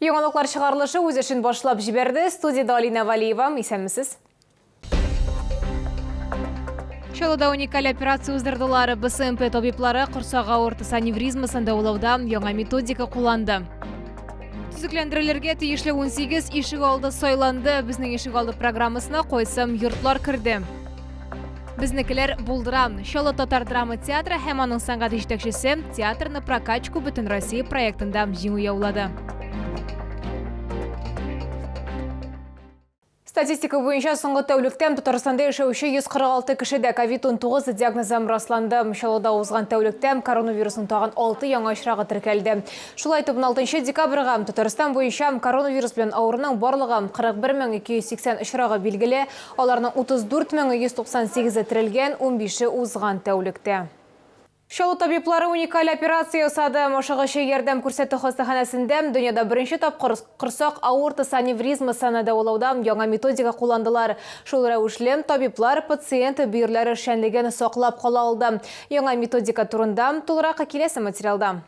Яңалыклар чыгарылышы үз эшен башлап җибәрде. Студиядә Алинә Валиева. Исәнмесез. Чаллыда уникаль операция уздырдылар. БСМП табиблары корсак аортасы аневризмасын дәвалауда яңа методика кулланды. Төзекләндерелергә тиешле 18 ишек алды сайланды. Безнең ишек алды программасына кайсы йортлар керде? Безнекеләр булдыра. Чаллы татар драма театры һәм аның сәнгать җитәкчесе Театр на прокачку Бөтенроссия проектында җиңү яулады. Статистика буенча соңгы тәүлектә Татарстанда яшәүче 146 кешедә COVID-19 диагнозы расланды. Чаллыда узган тәүлектә коронавирусның тагын 6 яңа очрагы теркәлде. Шулай итеп, 16 декабрьгә Татарстан буенча коронавирус белән авыруның барлыгы 41280 очрагы билгеле. Аларның 34 меңе 198-е терелгән, унбише узган тәүлектә. Чаллы табиблары уникаль операция ясады. Ашыгыч ярдәм күрсәтү хастаханәсендә дөньяда беренче тапкыр корсак аортасы аневризмасын дәвалауда яңа методика кулландылар. Шул рәвешле, табиблар пациент бөерләре эшчәнлеген саклап кала алды. Яңа методика турында тулырак киләсе материалда.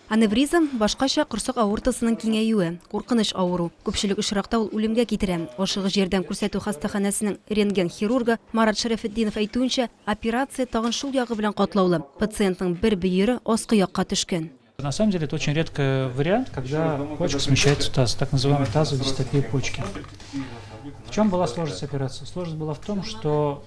Аневризм, башкача корсак аортасының киңәюе, куркыныч авыру. Күпчелек очракта ул үлемгә китерә. Ашыгыч ярдәм күрсәтү хастаханәсенең рентген хирургы Марат Шәрәфетдинов әйтүенчә, операция тагын шул ягы белән катлаулы, пациентның бер бөере аскы якка төшкән. На самом деле это очень редкий вариант, когда почка смещается в таз, так называемая тазовая дистопия почки. В чем была сложность операции? Сложность была в том, что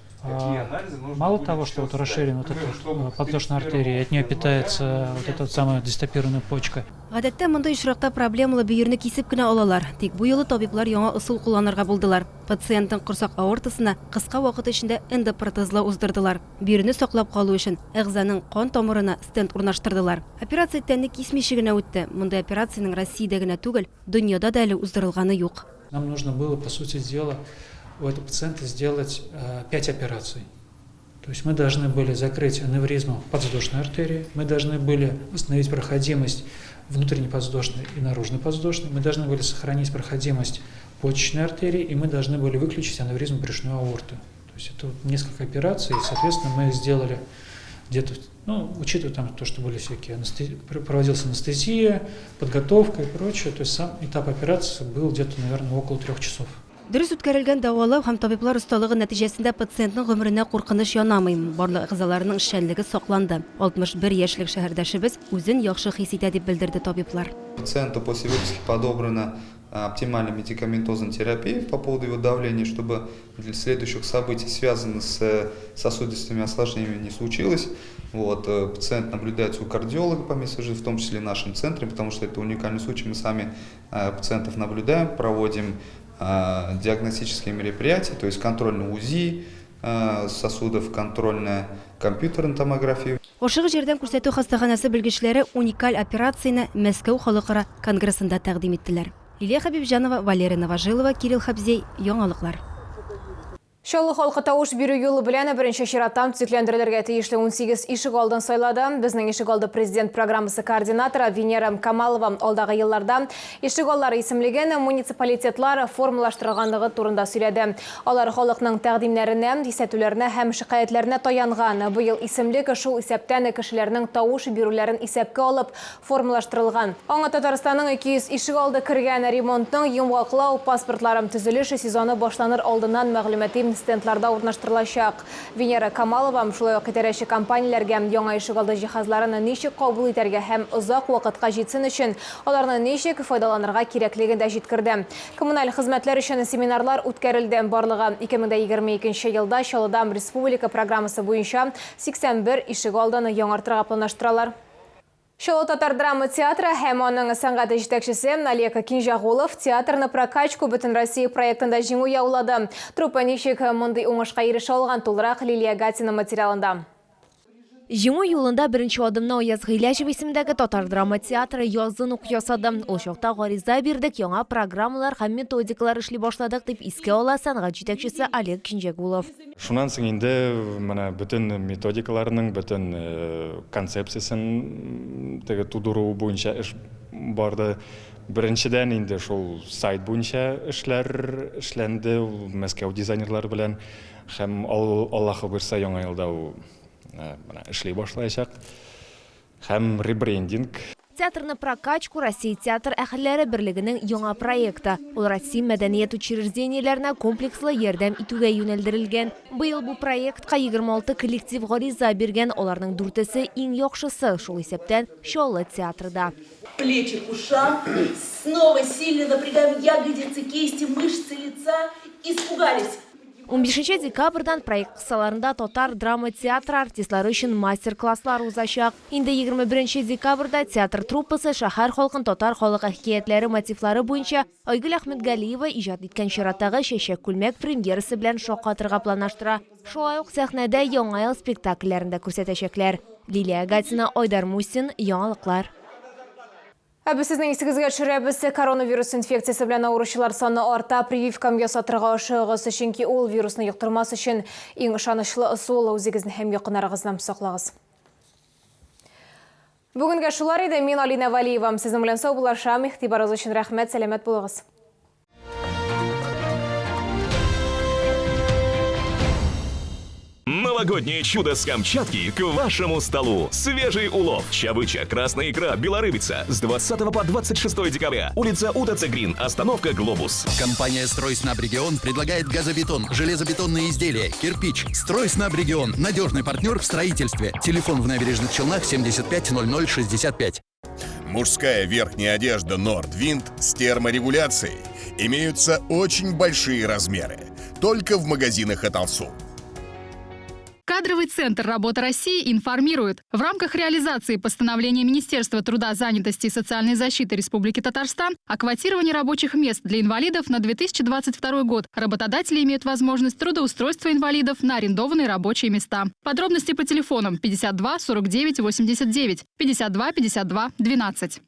мало того, что вот расширена вот эта вот подвздошная артерия, от нее питается вот эта вот самая дистопированная почка. Гадәттә, мондый очракта проблемалы бөерне кисеп кенә алалар. Тик бу юлы табиблар яңа ысул кулланырга булдылар. Пациентның корсак аортасына кыска вакыт эчендә эндопротезлау уздырдылар. Бөерне саклап калу өчен, әгъзаның кан тамырына стент урнаштырдылар. Операция тәнне кисмичә генә үтте. Мондый операциянең Россиядә генә түгел, дөньяда да әле уздырылганы юк. Нам нужно было, по сути дела, у этого пациента сделать 5 операций. То есть мы должны были закрыть аневризму подвздошной артерии, мы должны были восстановить проходимость внутренней подвздошной и наружной подвздошной, мы должны были сохранить проходимость почечной артерии, и мы должны были выключить аневризму брюшной аорты. То есть это вот несколько операций, и, соответственно, мы их сделали где-то, ну, учитывая там то, что были всякие, проводилась анестезия, подготовка и прочее, то есть сам этап операции был где-то, наверное, около 3 часов. Дөрес үткәрелгән дәвалау һәм табиблар осталыгы нәтиҗәсендә пациентның гомеренә куркыныч янамый. Барлык әгъзаларының эшчәнлеге сакланды. 61 яшьлек шәһәрдәшебез үзен яхшы хис итә, дип белдерде табиблар. Пациенту после выписки подобрана оптимальная медикаментозная терапия по поводу его давления, чтобы для следующих событий, связанных с сосудистыми осложнениями, не случилось. Вот, пациент наблюдается у кардиолога по месту жительства, в том числе в нашем центре, потому что это уникальный случай. Мы сами пациентов наблюдаем, проводим диагностические мероприятия, то есть контрольное УЗИ сосудов, контрольная компьютерная томография. Ашыгыч ярдәм күрсәтү хастаханәсе белгечләре уникаль операцияне Мәскәү халыкара конгрессында тәкъдим иттеләр. Лилия Хәбибҗанова, Валерия Новожилова, Кирилл Хабзей, Яңалыклар. Чаллы халкы тавыш бирү юлы белән беренче чиратта төзекләндерелергә тиешле 18 ишек алдын сайлады. Безнең ишек алды президент программасы координаторы Венера Камалова алдагы елларда ишек аллары исемлеген муниципалитетлар формалаштырганлыгы турында сөйләде. Алар халыкның тәкъдимнәренә, кисәтүләренә һәм шикаятьләренә таянган. Быел исемлек шул исәптән кешеләрнең тавыш бирүләрен исәпкә алып формалаштырылган. Аңа Татарстанның 200 ишегалды кергән. Ремонтның йомгаклау паспортлары төзелеш сезоны башланыр алдыннан мәгълүмати стендларда урнаштырылачак. Венера Камалова шулай ук идарәче компанияләргә яңа ишегалды җиһазларын ничек кабул итәргә һәм озак вакытка җитсен өчен аларны ничек файдаланырга кирәклеген дә җиткерде. Коммуналь хезмәтләр өчен семинарлар үткәрелде. Барлыгы 2022 елда Чаллыда республика программасы буенча 81 ишегалдын яңартырга планлаштыралар. Чаллы татар драма театры һәм аның сәнгать җитәкчесе Олег Кинҗәгулов Театр на прокачку Бөтенроссия проектында җиңү яулады. Труппа ничек мондый уңышка ирешә алган, тулырак Лилия Гатина материалында. Җиңү юлында беренче адымны Аяз Гыйләҗев исемендәге татар драма театры язын ук ясады. Ул чакта гариза бирдек, яңа программалар һәм методикалар эшли башладык, дип искә ала сәнгать җитәкчесе Олег Кинҗәгулов. Шуннан соң инде менә бөтен методикаларның, бөтен концепциясен теге тудыру буенча эш барды. Беренчедән инде шул сайт буенча эшләр эшләнде, ул Мәскәү дизайнерлары белән һәм Аллаһы боерса яңа елда ул менә эшли башлаячак. Һәм ребрендинг. Театр на прокачку Россия театр әһелләре берлегенең яңа проекты. Ул Россия мәдәният учреждениеләренә комплекслы ярдәм итүгә юнәлдерелгән. Быел бу проектка 26 коллектив гариза биргән, аларның дүртесе иң яхшысы, шул исәптән Чаллы театры да. Плечи к ушам, снова сильно напрягаем ягодицы, кисти, мышцы лица. Испугались. 15 декабрьдан проект кысаларында татар драма театры артистлары өчен мастер-класслар узачак. Инде 21 декабрьдә театр труппасы шәһәр халкын татар халык әкиятләре мотивлары буенча Айгөл Әхмәтгалиева иҗат иткән чираттагы Чәчәк күлмәк премьерасы белән шаккатырга планлаштыра. Шулай ук сәхнәдә Яңа ел спектакльләрен дә күрсәтәчәкләр. Лилия Гатина, Айдар Мусин, Яңалыклар. Ә без сезнең исегезгә төшерәбез, коронавирус инфекциясе белән авыручылар саны арта, прививка ясатырга ашыгыгыз, чөнки ул вирусны йоктырмас өчен иң ышанычлы ысул. Үзегезне һәм якыннарыгызны саклагыз. Бүгенгә шулар иде. Мин Алинә Вәлиева. Сезнең белән саубуллашам. Игътибарыгыз өчен рәхмәт. Сәламәт булыгыз. Новогоднее чудо с Камчатки к вашему столу. Свежий улов, чавыча, красная икра, белорыбица. С 20 по 26 декабря. Улица УТЦ Грин, остановка «Глобус». Компания «Стройснабрегион» предлагает газобетон, железобетонные изделия, кирпич. «Стройснабрегион» – надежный партнер в строительстве. Телефон в Набережных Челнах 75 00 65. Мужская верхняя одежда Nordwind с терморегуляцией. Имеются очень большие размеры. Только в магазинах Аталсу. Кадровый центр «Работа России» информирует. В рамках реализации постановления Министерства труда, занятости и социальной защиты Республики Татарстан о квотировании рабочих мест для инвалидов на 2022 год работодатели имеют возможность трудоустройства инвалидов на арендованные рабочие места. Подробности по телефонам 52 49 89, 52 52 12.